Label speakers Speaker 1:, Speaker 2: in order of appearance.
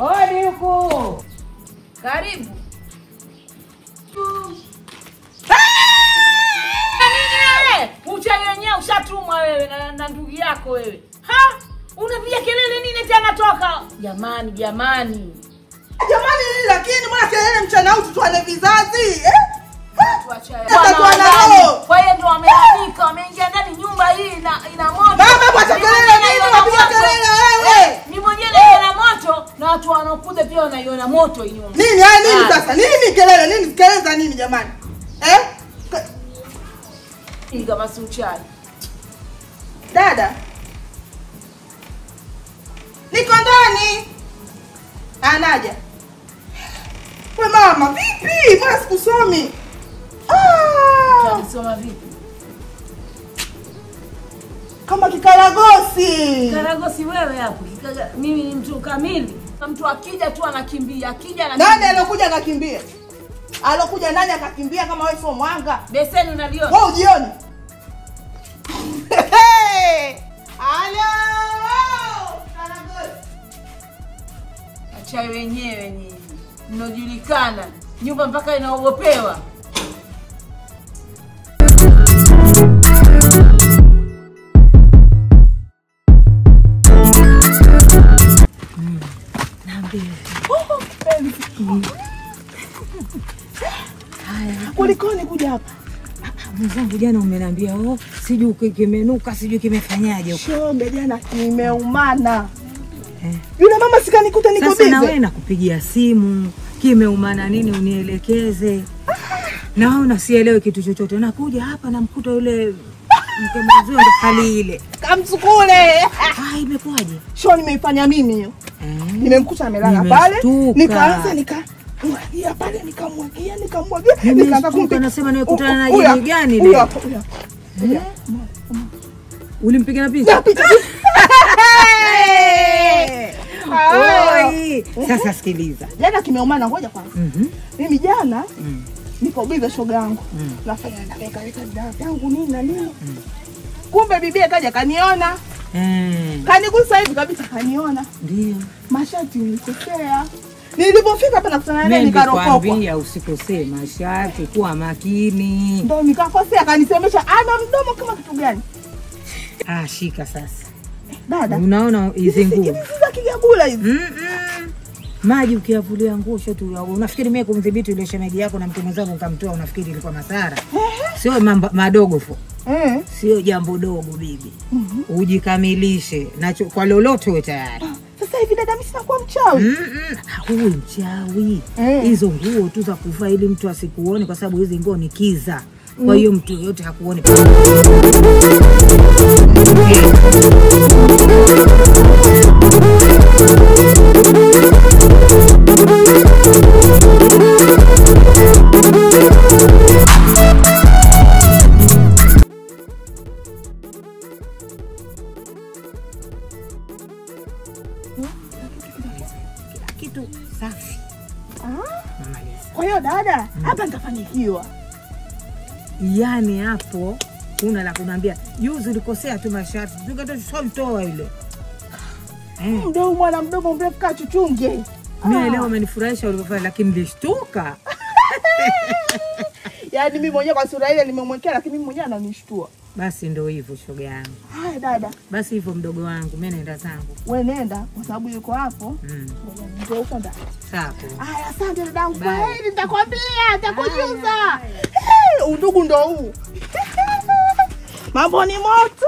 Speaker 1: Hodi huku. Karibu. Uchawi wenyewe ushatumwa wewe na ndugu yako wewe. Ha? Unapiga kelele nini tena toka? Jamani, jamani.
Speaker 2: Jamani nini lakini mbona kelele mchana huu tutoane vizazi? Eh?
Speaker 1: Kwa hiyo ndio wameanika, wameingia ndani nyumba hii ina moto.
Speaker 2: Mama bwana kelele nini unapiga kelele wewe?
Speaker 1: Ni mwenyewe ina moto na watu wanaokuja pia wanaiona moto hii nyumba.
Speaker 2: Nini haya nini sasa? Nini kelele? Nini kelele za nini jamani? Eh?
Speaker 1: Inga basi uchawi.
Speaker 2: Dada. Niko ndani. Anaja. We mama, vipi? Mbona sikusomi? Ah!
Speaker 1: Utasoma vipi?
Speaker 2: Kama kikaragosi.
Speaker 1: Kikaragosi wewe hapo. Mimi ni mtu kamili. Mtu akija tu anakimbia, akija anakimbia.
Speaker 2: Nani alokuja akakimbia? Alokuja nani akakimbia kama wewe sio mwanga?
Speaker 1: Beseni unaliona.
Speaker 2: Wewe ujioni. Halo! Karagosi.
Speaker 1: Acha wenyewe nyinyi. Mnajulikana. Nyumba mpaka inaogopewa.
Speaker 2: Kulikoni kuja hapa?
Speaker 3: Mwenzangu jana umeniambia oh, sijui kimenuka, sijui kimefanyaje huko.
Speaker 2: Shoga jana kimeumana. Yule mama sikanikuta niko busy.
Speaker 3: Sasa na wewe nakupigia simu, kimeumana nini unielekeze. Na wewe unasielewe kitu chochote. Nakuja hapa namkuta yule mke mzuri ndo hali ile.
Speaker 2: Kamsukule.
Speaker 3: Ah, imekuaje?
Speaker 2: Shoga nimeifanya mimi hiyo. Nimemkuta amelala pale, nikaanza nikamwagia pale, nikamwagia, nikaanza kumpiga.
Speaker 3: Nasema nimekutana na jini gani leo?
Speaker 2: Huyo.
Speaker 3: Ulimpiga na picha?
Speaker 2: Na picha.
Speaker 3: Oi, sasa sikiliza.
Speaker 2: Jana kimeumana, ngoja kwanza. Mimi jana niko shoga yangu. Nafanya naweka dawa yangu nini na nini. Kumbe bibi kaja kaniona. Kanigusa hivi kabisa kaniona.
Speaker 3: Ndio.
Speaker 2: Mashati nilikosea. Nilipofika hapa nakutana naye nikaropokwa.
Speaker 3: Nilikwambia usikosee mashati, kuwa makini.
Speaker 2: Ndio nikakosea, akanisemesha ana mdomo kama kitu gani.
Speaker 3: Ah, shika sasa.
Speaker 2: Dada.
Speaker 3: Unaona hizi nguo?
Speaker 2: Hizi za kigagula hizi.
Speaker 3: Maji ukiyavulia nguo shoti unafikiri mimi kumdhibiti yule shemeji yako na mke mwenzangu nikamtoa unafikiri ilikuwa madhara? Sio mambo madogo fo. Sio jambo dogo bibi. Ujikamilishe na kwa lolote uwe tayari.
Speaker 2: Sasa hivi dada mimi sina kuwa mchawi.
Speaker 3: Huyu mchawi. Hizo nguo tu za kuvaa ili mtu asikuone kwa sababu hizi nguo ni kiza. Kwa hiyo mtu yote hakuone. Kitu safi.
Speaker 2: Kwa hiyo dada, hapa nitafanikiwa.
Speaker 3: Yaani hapo kuna la kumwambia, juzi ulikosea tu masharti. Tukatoa ile.
Speaker 2: Mdomo mwana mdomo mrefu ka chuchunge.
Speaker 3: Mimi leo umenifurahisha ulivyofanya lakini nilishtuka.
Speaker 2: Yaani mimi mwenyewe kwa sura ile nimemwekea lakini mimi mwenyewe ananishtua.
Speaker 3: Basi ndio hivyo shoga yangu.
Speaker 2: Haya dada.
Speaker 3: Basi hivyo mdogo wangu, mimi naenda zangu.
Speaker 2: Wewe nenda kwa sababu yuko hapo. Ndio huko ndani.
Speaker 3: Sawa.
Speaker 2: Haya asante dadangu. Kwa heri nitakwambia, nitakujuza. Undugu ndio huu. Mambo ni moto.